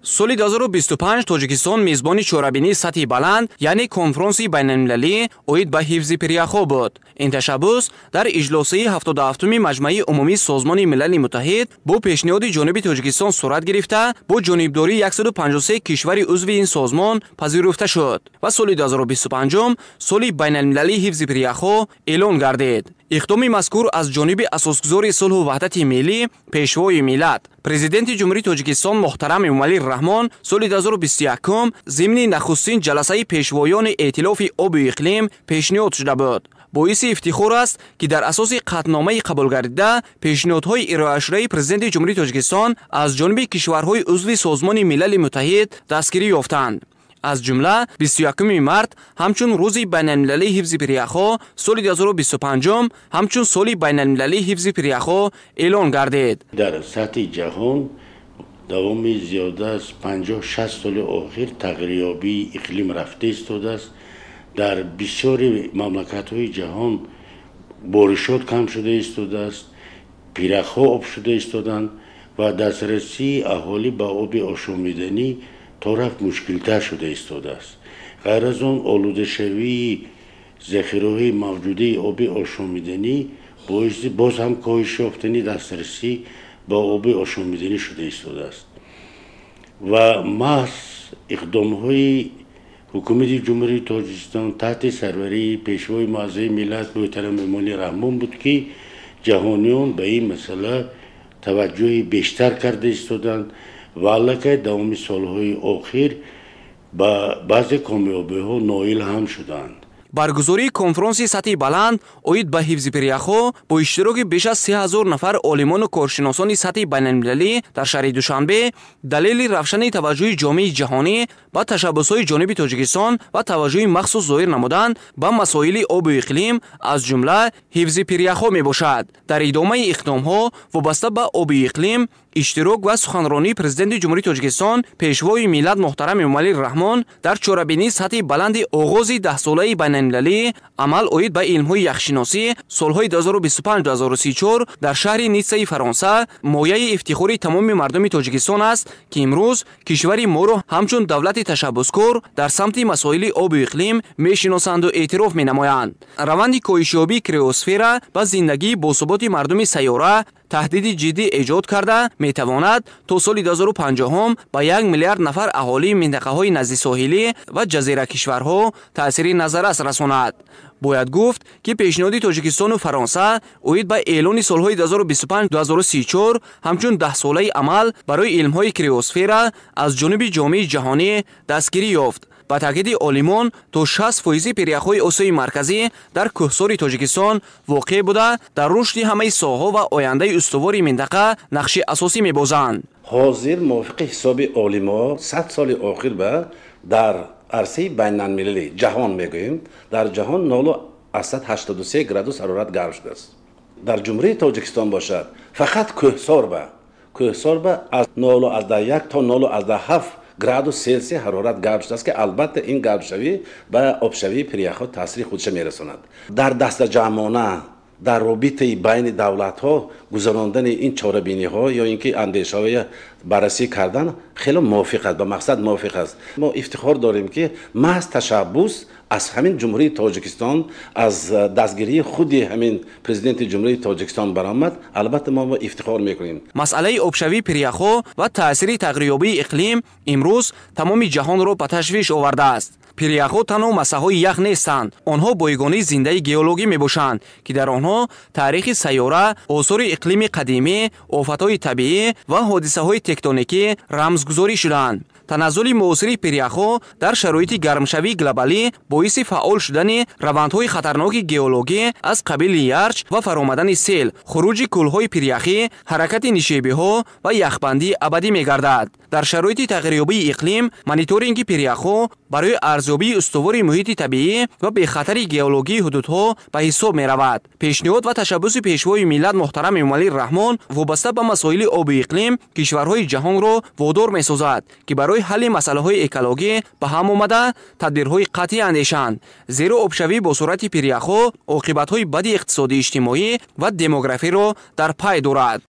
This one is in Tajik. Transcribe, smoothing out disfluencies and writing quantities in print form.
Соли 2025 Тоҷикистон мизбони чорабинии сатҳи баланд, яъне конфронси байналмилалӣ оид ба ҳифзи пиряхҳо буд. Ин ташаббус дар иҷлосияи 77-уми Маҷмаи умумии Созмони Милали Муттаҳид бо пешниҳоди ҷониби Тоҷикистон сурат гирифта, бо ҷонибдории 153 кишвари узви ин созмон пазируфта шуд ва соли 2025 соли байналмилалии ҳифзи пиряхҳо эълон гардид. Иқдоми мазкур аз ҷониби асосгузори сулҳу ваҳдати миллӣ, Пешвои миллат, Президенти Ҷумҳурии Тоҷикистон муҳтарам Эмомалӣ Раҳмон соли 2021 зимни нахустин ҷаласаи пешвоёни эътилофи обу иқлим пешниҳод шуда буд. Боиси ифтихор аст, ки дар асоси қатъномаи қабулгардида пешниҳодҳои ироашудаи Президенти Ҷумҳурии Тоҷикистон аз ҷониби кишварҳои узви Созмони Милали Муттаҳид дастгирӣ ёфтанд. Аз ҷумла 21 март ҳамчун рӯзи байналмилалии ҳифзи пиряхҳо, соли 2025 ҳамчун соли байналмилалии ҳифзи пиряхҳо эълон гардид. Дар сатҳи ҷаҳон давоми зиёда аз 50-60 соли охир тағйирёбии иқлим рафта истодааст. Дар бисёри мамлакатҳои ҷаҳон боришот кам шуда истодааст, пиряхҳо об шуда истоданд ва дастрасии аҳолӣ ба оби ошомиданӣ то рафт мушкилтар шуда истодааст. Ғайр аз он, олудашавии захираҳои мавҷудаи оби ошомиданӣ боиси боз ҳам коҳиш ёфтани дастрасӣ ба оби ошомиданӣ шуда истодааст. Ва маҳз иқдомҳои ҳукумати Ҷумҳурии Тоҷикистон таҳти сарварии Пешвои муаззами миллат муҳтарам Эмомалӣ Раҳмон буд, ки ҷаҳониён ба ин масъала таваҷҷӯҳи бештар карда истоданд ва аллакай давоми солҳои охир ба баъзе комёбиҳо ноил ҳам шуданд. Баргузории конфронси сатҳи баланд оид ба ҳифзи пиряхҳо бо иштироки беш аз 3000 нафар олимону коршиносони сатҳи байналмилалӣ дар шаҳри Душанбе далели равшани таваҷҷӯҳи ҷомеаи ҷаҳонӣ ба ташаббусҳои ҷониби Тоҷикистон ва таваҷҷӯҳи махсус зоҳир намудан ба масоили обу иқлим, аз ҷумла ҳифзи пиряхҳо мебошад. Дар идомаи иқдомҳо вобаста ба обу иқлим, иштирок ва суханронии Президенти Ҷумҳурии Тоҷикистон, Пешвои миллат муҳтарам Эмомалӣ Раҳмон дар чорабинии сатҳи баланди оғози даҳсолаи байналмилалӣ амал оид ба илмҳои яхшиносӣ солҳои 2025-2034 дар шаҳри Ниццаи Фаронса мояи ифтихори тамоми мардуми Тоҷикистон аст, ки имрӯз кишвари моро ҳамчун давлати ташаббускор дар самти масоили обу иқлим мешиносанду эътироф менамоянд. Раванди коҳишёбии криосфера ба зиндагии босуботи мардуми сайёра таҳдиди ҷиддӣ эҷод карда метавонад то соли 2050 ба 1 миллиард нафар аҳолии минтақаҳои наздисоҳилӣ ва ҷазиракишварҳо таъсири назаррас расонад. Бояд гуфт, ки пешниҳоди Тоҷикистону Фаронса оид ба эълони солҳои 2025-2034 ҳамчун даҳсолаи амал барои илмҳои криосфера аз ҷониби ҷомеаи ҷаҳонӣ дастгирӣ ёфт. Ба таъкиди олимон, то 60% пиряхҳои Осиёи Марказӣ дар кӯҳсори Тоҷикистон воқеъ буда, дар рушди ҳамаи соҳаҳо ва ояндаи устувори минтақа нақши асосӣ мебозанд. Ҳозир мувофиқи ҳисоби олимо 100 соли охир ба дар арсаи байналмилалӣ ҷаҳон мегӯем, дар ҷаҳон 0,83 градус ҳарорат гарм шудааст. Дар Ҷумҳурии Тоҷикистон бошад, фақат кӯҳсор ба аз 0,1 то 0,7 градус Селсия ҳарорат гарм шудааст, ки албатта ин гармшавӣ ба обшавии пиряхҳо таъсири худша мерасонад. Дар дастаҷамъона дар робитаи байни давлатҳо гузарондани ин чорабиниҳо ё ин ки андешаҳои баррасӣ кардан хеле мувофиқ аст, ба мақсад мувофиқ аст. Мо ифтихор дорем, ки маҳз ташаббус аз ҳамин Ҷумҳурии Тоҷикистон, аз дастгирии худи ҳамин Президенти Ҷумҳурии Тоҷикистон баромад. Албатта, мо ифтихор мекунем. Масъалаи обшавии пиряхҳо ва таъсири тағйирёбии иқлим имрӯз тамоми ҷаҳонро ба ташвиш овардааст. Пиряхҳо танҳо массаҳои ях нестанд, онҳо бойгонии зиндаи геологӣ мебошанд, ки дар онҳо таърихи сайёра, осори иқлими қадимӣ, офатҳои табиӣ ва ҳодисаҳои тектоникӣ рамзгузорӣ шудаанд. Таназзули муосири пиряхҳо дар шароити гармшавии глобалӣ боиси фаъол шудани равандҳои хатарноки геологӣ аз қабили ярч ва фаромадани сел, хуруҷи кӯлҳои пиряхӣ, ҳаракати нишебиҳо ва яхбандии абадӣ мегардад. Дар шароити тағйирёбии иқлим мониторинги пиряхҳо барои арзёбии устувори муҳити табиӣ ва бехатари геологии ҳудудҳо ба ҳисоб меравад. Пешниҳод ва ташаббуси Пешвои миллат муҳтарам Эмомалӣ Раҳмон вобаста ба масоили обу иқлим кишварҳои ҷаҳонро водор месозад, ки барои ҳалли масъалаҳои экологӣ ба ҳам омада тадбирҳои қатъӣ андешанд, зеро обшавӣ бо суръати пиряхҳо оқибатҳои бади иқтисодӣ, иҷтимоӣ ва демографиро дар пай дорад.